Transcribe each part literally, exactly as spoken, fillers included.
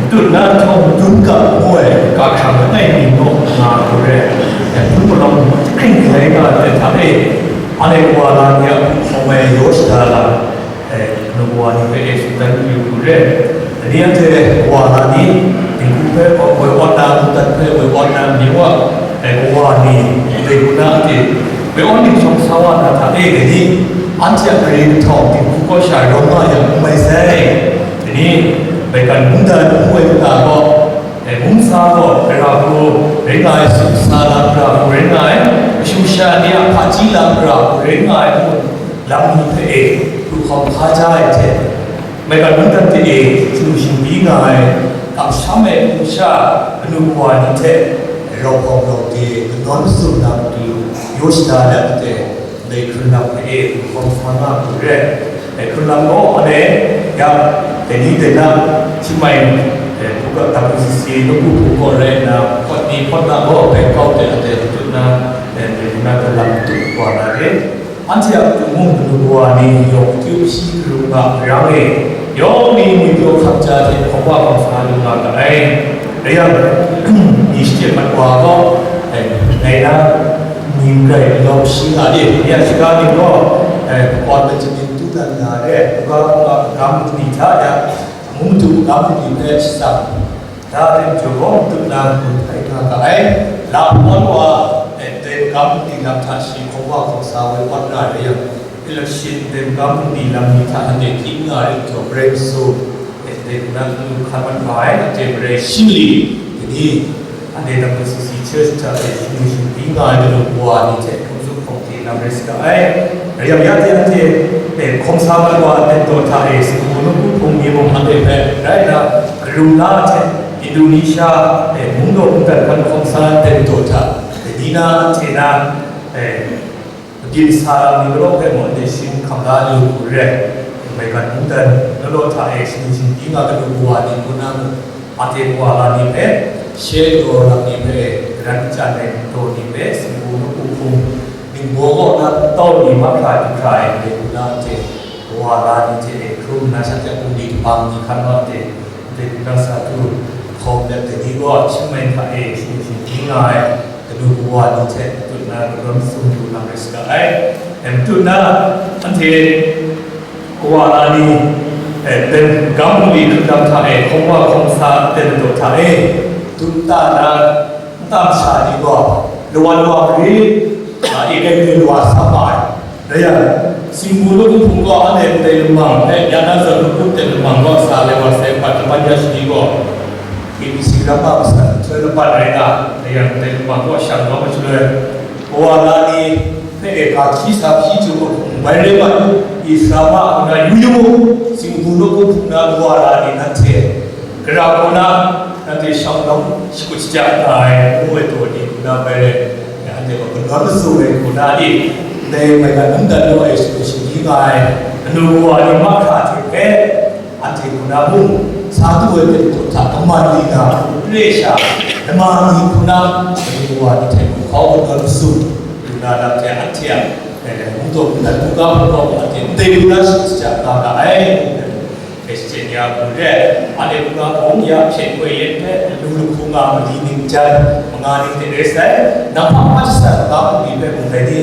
Tut na htawng dun ga ngu ai ga hkrang langai mi naw nga hku re, hpun palawng hkring hkrai nga ai hta e, anhte kawa la ni a hpung hkawm ai yaw shada la, e, kanu kawa ni hpe e tsun dan yu hku re. Dai ni anhte kawa la ni, dinghku hpe woi awt na, mungdan hpe woi awt na, amyu a, e, kawa ni, ndai hku na anhte woi awt ning shawng sa wa na hta e, dai ni anhte a gari kahtawng dinghku kaw sha rawng nga yang n mai sai. Dai ni, maigan mungdan ngu ai hta gaw, e, mungsa gaw gara hku rai nga ai, sumsa lam gara hku rai nga ai, kashu kasha ni a hpaji lam gara hku rai nga ai, ngu lam ni hpe e, du hkawm hkaja ai hte, maigan mungdan hte e, chyu shingbyi nga ai, kamsham ai hpung sha, kanu kawa ni hte, rau hkawm rau de, kanawn mazum na matu, yaw shada dat ai hte, ndai hkrun lam hpe e, du hkawm sa nga hku re. Dai hkrun lam gaw, anhte, ya, dai ni dai na, hti mai, e, hpung ga, W C C, nawku hpung gaw rai nna, hpawt ni hpawt na gaw, hpe kau de, anhte, matut na, e, dai ni na, dalam tup wa na re. Anhte a matu mung kanu kawa ni yawng akyu shi karu nga marang e, yawng ni ngwi pyaw hkam ja hte hkawm wa hkawm sa lu nga ga ai. Rai yang, ni shade mat wa gaw, e, ngai na, ni n rai lawm shi nga de, ni a shaga ni gaw, e, Pakwan Benjamin tu dan nga re, Buga Buga Magam ni hta ya, Mung matu Magam ni hpe shatsam, Da Tim Jaw gaw matut na gun hpai nga ga ai. Lahpawn wa, e, ndai magam ni lam hta shi hkawm wa hkawm sa woi awt nga ai rai yang, election ndai magam ni lam ni hta anhte hkying nga ai jaw, Brem Su, e, ndai hku na kanu hkan mat nga ai, anhte marai shingli, dai ni, anhte W C C Church hta e shingli shingbyi nga ai kanu kawa ni hte hpung tsup hpawng hte lam rai saga ai. Rai yang, ya hte anhte, e, hkawm sa mat wa ai ten daw hta e, Singgu nawku hpung ni mung anhte hpe rai nna, Karum la hte Indonesia, e, mungdaw mungdan hkan hkawm sa ai ten daw hta, e, ni na anhte na, e, mabyin sa lam ni galaw hpe mung anhte shing hkam la lu hku re ai. Maigan mungdan galaw hta e shingni shingbyi nga kanu kawa ni hku na mung, anhte kawa la ni hpe, she daw lam ni hpe, garan kachyan ai daw ni hpe, Singgu nawku hpung, ningbaw kaw na tau ni mahkra du hkra ai, ndai hku na anhte kawa la ni hte e hkrum nna, shanhte a bungli kabang ni hkan wa hte, ndai hku na sa du hkawm let, dai ni gaw hti mai hta e shingni shingbyi nga ai kanu kawa ni hte matut na kanawn mazum lu na rai saga ai. Dai matut na, anhte kawa la ni, e, dai magam bungli hkrutan hta e hkawm wa hkawm sa ten daw hta e, dum ta na, nta masha ni gaw, lawan wa mari, a, e kai mi lawa sa ma ai. Rai yang, Singgu nawku hpung gaw anhte ndai lamang hpe, ya na zawn lakup ten lamang gaw sa le wa sai, pat laman ya shani gaw, K B C ramma masan nhtoi laban rai nga, rai yang, ndai lamang gaw shang kau ma shaloi, kawa la ni hpe e ga hkyi sa hpyi chyu hkrum bai rai mat u, Israel ma hku na yu yu mu, Singgu nawku hpung na kawa la ni nanhte, Gara kaw na, nanhte shang dawng shakut shaja nga ai, ngu ai daw ni hku na bai rai, anhte gaw kanawn mazum ai hku na e, ndai maigan mungdan law e shakut shingyi nga ai, kanu kawa ni mahkra hte hpe, anhte hku na mung, sa du ai hpe htaw hta kaman li nga, n re sha, lama ni hku na, kanu kawa ni hte hku hkau kanawn mazum, lu na lam hte anhte a, eh, mungdaw mungdan hkungga hkungga gaw anhte ndai hku na shakut shaja nga ga ai. Hpe shachyen ya hku re, anhte hkungga hpawng ya hpyen koi yen hpe, lu lahku nga mali ning jan, manga ning hte rai sai, nang hpa hpa shatsat magam bungli hpe mung dai ni,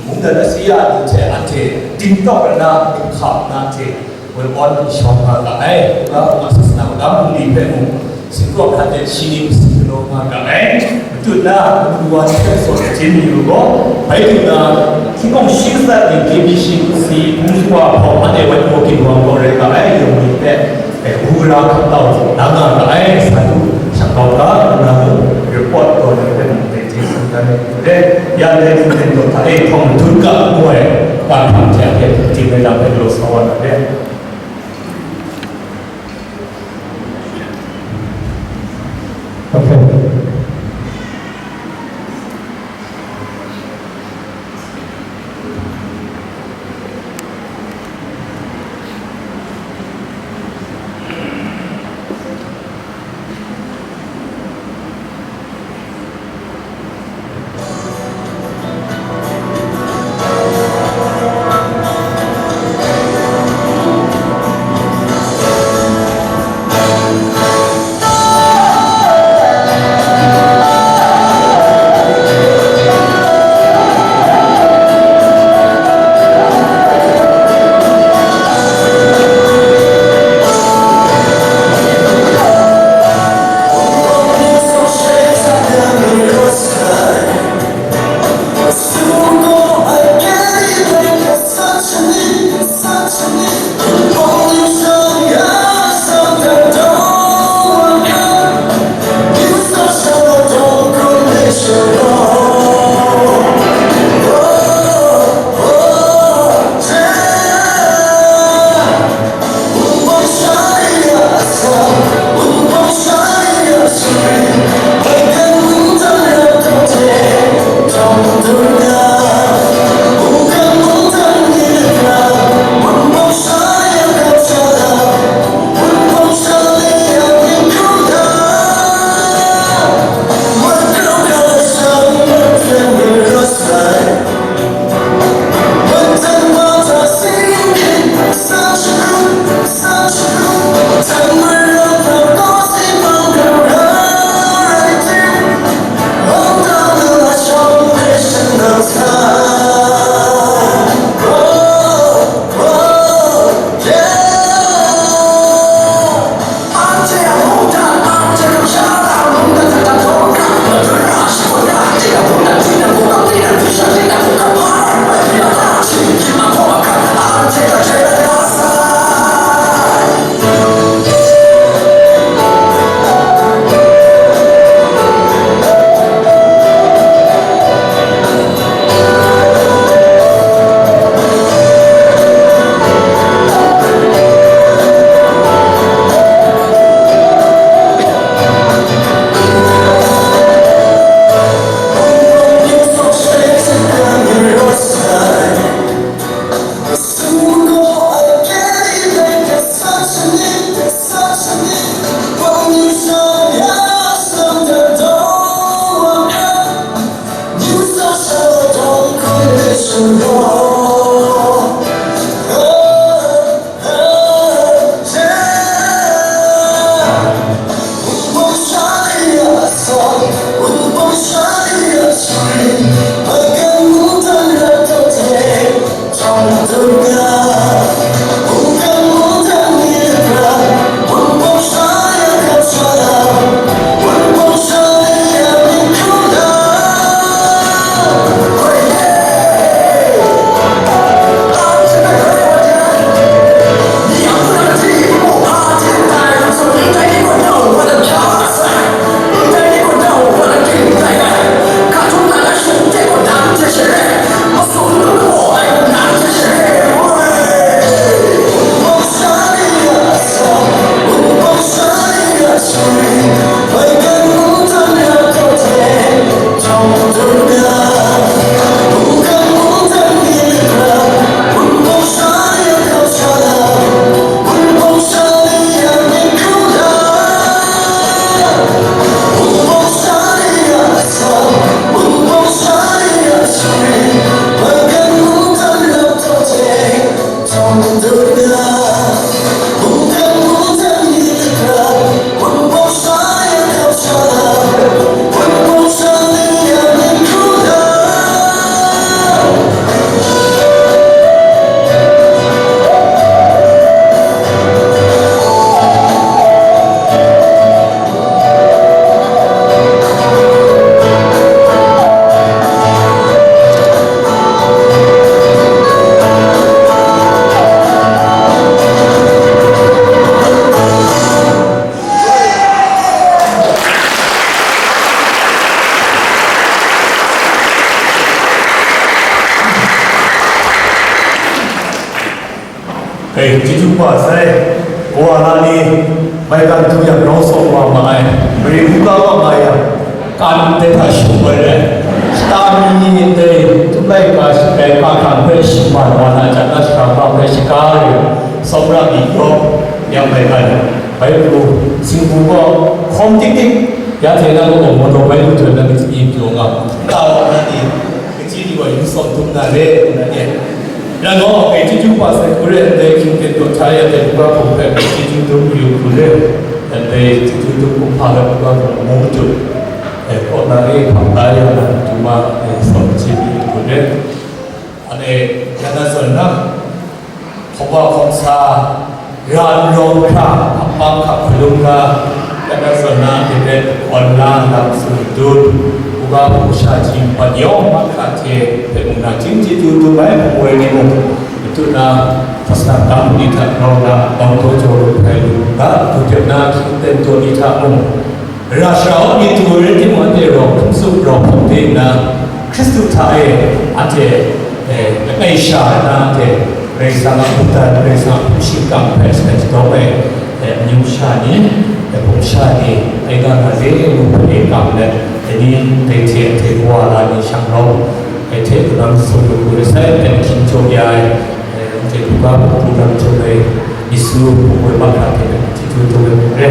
mungdan Asia ni hte anhte dingtawk ai na, dinghka na hte, woi awn shawng nga ga ai, hkungga hpawng a sasana magam bungli hpe mung, singkawk hkrat de shi ning si galaw nga ga ai. Matut na, matu wa ni hpe sawn ai chyen ni u gaw, bai du na, hkying awng shi matsat ni, K B C si hpung shawa hpawng, anhte wai hpaw ginwang gaw rai ga ai, yawng ni hpe, e, wu gara hkap tau na nga ga ai, sa du, shang kau ga, nna mung, report gaw ni hpe mung, dai hte tsun dan ai hte, ya ndai hpung hten gaw hta e, hpawng matut ga ngu ai, ga hpang hte a hte, ting ai lam hpe galaw sa wa na re. Okay. Dai chyeju kaba sai, kawa na ni, maigan htu yang grau sawk wa ma ai, mare hku ga wa ma yang, kan de hta shung ai rai, shata mi dai tup laika shakai hpa hkrang hpe shaman wa na jang na shara hpa hpe shaga rai, tsawmra mi yawng yang maigan, bai pru, singgu gaw, hkawm tik tik, ya hte na gaw, mawtaw bai lu hte na myit pyaw nga, ta wa na ni, Kaji ni gaw yu tsawm dum na re, ngu na e. Rai gaw, dai chyeju kaba sai hku re ai, ndai hkying ten taw hta ya ai, buga hpung hpe chyeju dum yu hku re, ndai chyeju dum kumhpa hpe buga hpung mung jut, e, kaw na re, hpang da ya na, duma, e, tsawm chye yu hku re. Anhte, ya na zawn na, Hkawm wa hkawm sa, ra n rawng hkra, hkap hkap hkalum ga, kata zawn na, dai hpe kawn la, lam tsun dun, buga hpung sha ji, ban yawng mahkra hte, hpe mung na, chying chyeju dum ai hpung woi ni mung, matut na, hpasana tam ni hta grau na, bang taw jaw lu hkrai lu ga, du dep na, hkying ten taw ni hta mung, Ra shara mi tu rai timung, anhte rau hkum tsup rau hpawng de nna, Hkristu hta e anhte, e, langai sha ai na, anhte Karai Kasang a mungdan, Karai Kasang a hpung shingkang hpe shadan shadawng ai, e, amyu sha ni, e, hpung sha ni, ai ga nga de ngu hpe e kam let, dai ni dai hte anhte kawa la ni shang rau, e, hte kalang sung lu lu ai sai, hpe hkying jaw ya ai, e, anhte hkruga hpung hkruga jaw ai, Yesu hpung woi mahkra hte hte hte jaw ai hpung re.